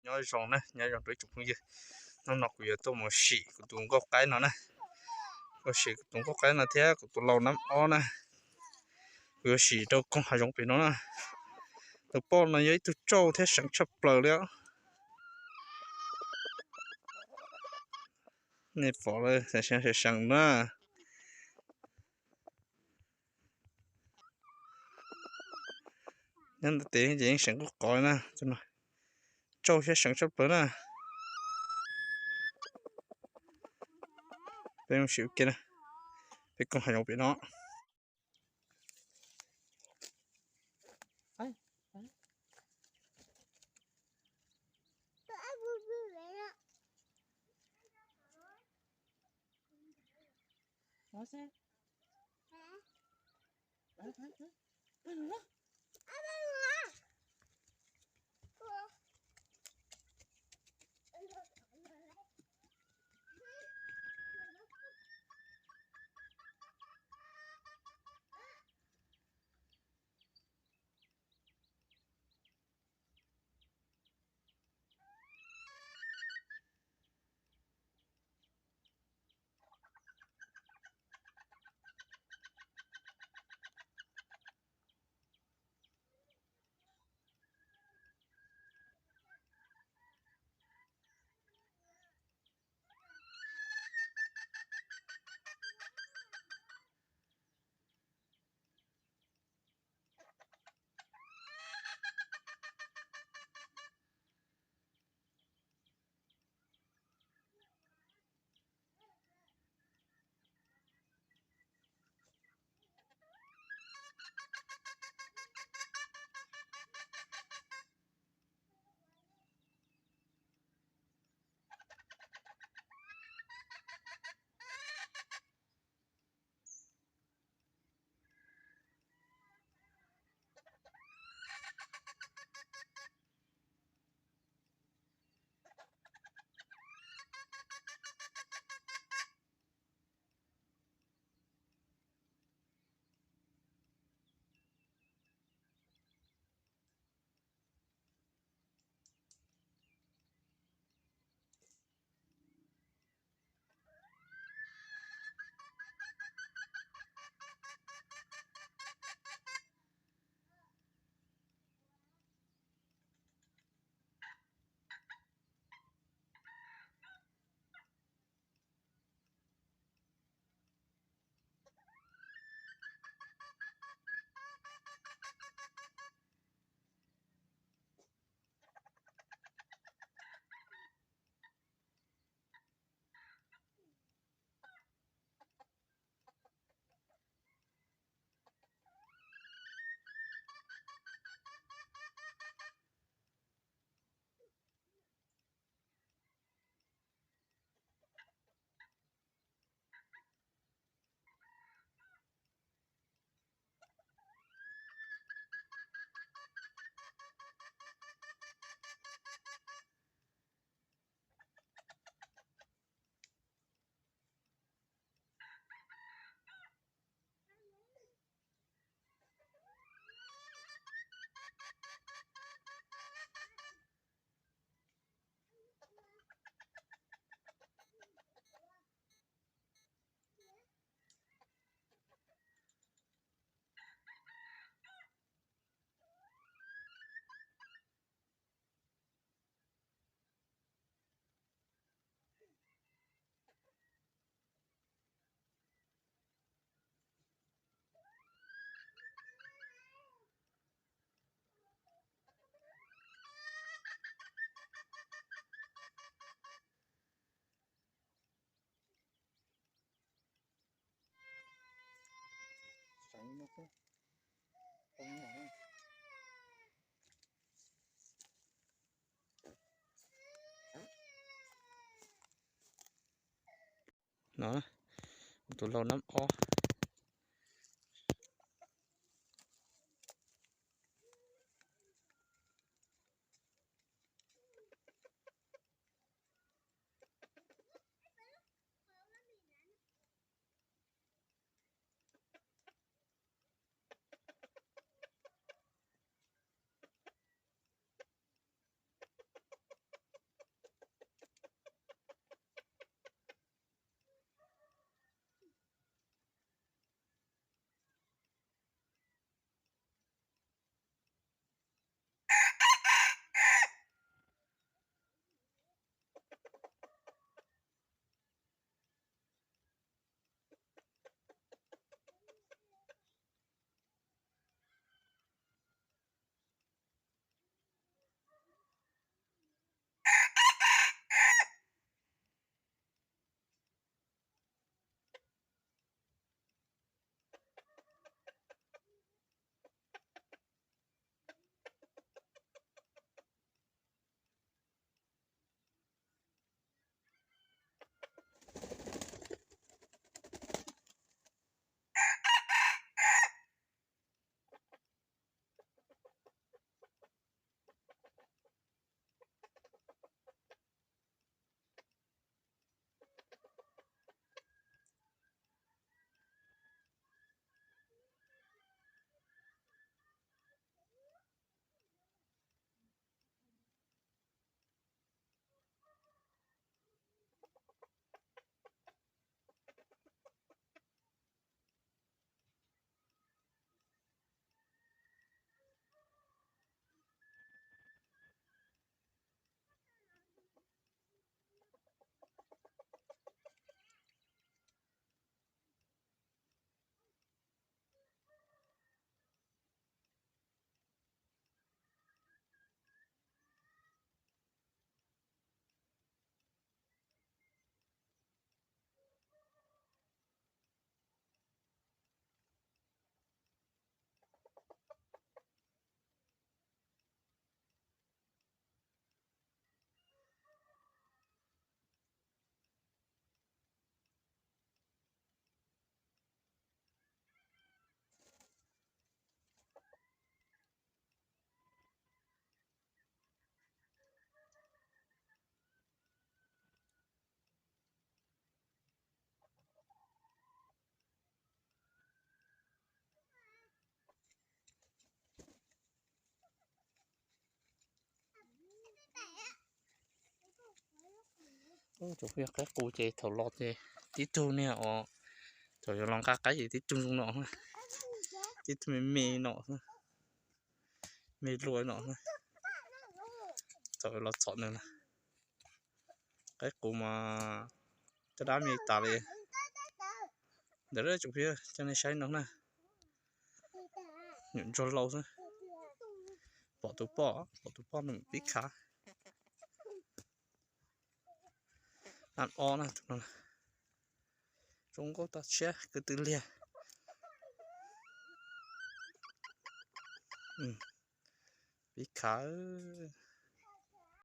Nyob zoo na, nyob zoo rau ib tsoom phooj ywg. Hnub no kuv yuav tuaj mus sim kuv tus nkauj qaib no na. Kuv sim kuv tus nkauj qaib no thiab kuv tus lau nab ob na. Kuv yuav sim rau koog hav zoov pem no na. Tus poj no yog ib tug tsauj thiab seev tshaj plaws li os. Nej pom lawm, seev seev na. Nyob ntawm tes ces yeej seev quj qov na. Tsauj thiab seev tshaj plaws na. Peb mus sim ua ke na. Peb koog hav zoov pem no. No, tus lau nab ob. Tsoom phooj ywg, qaib qus ces thaum los ces tib tug niag os, thaum yuav los nqa qaib ces tib tug zoo no, tib tug me me no, me luaj no. Thaum los txhom nws na, qaib qus mas caj dab me tas li. Ntawd tsoom phooj ywg, coj nej saib no na, nyuam ntsuag laus xwb. Pom tus poj, pom tus poj nws pib khav. Ab ob na, tus no zoo nkauj tas tshiab, kwv tw liag. Pib khav.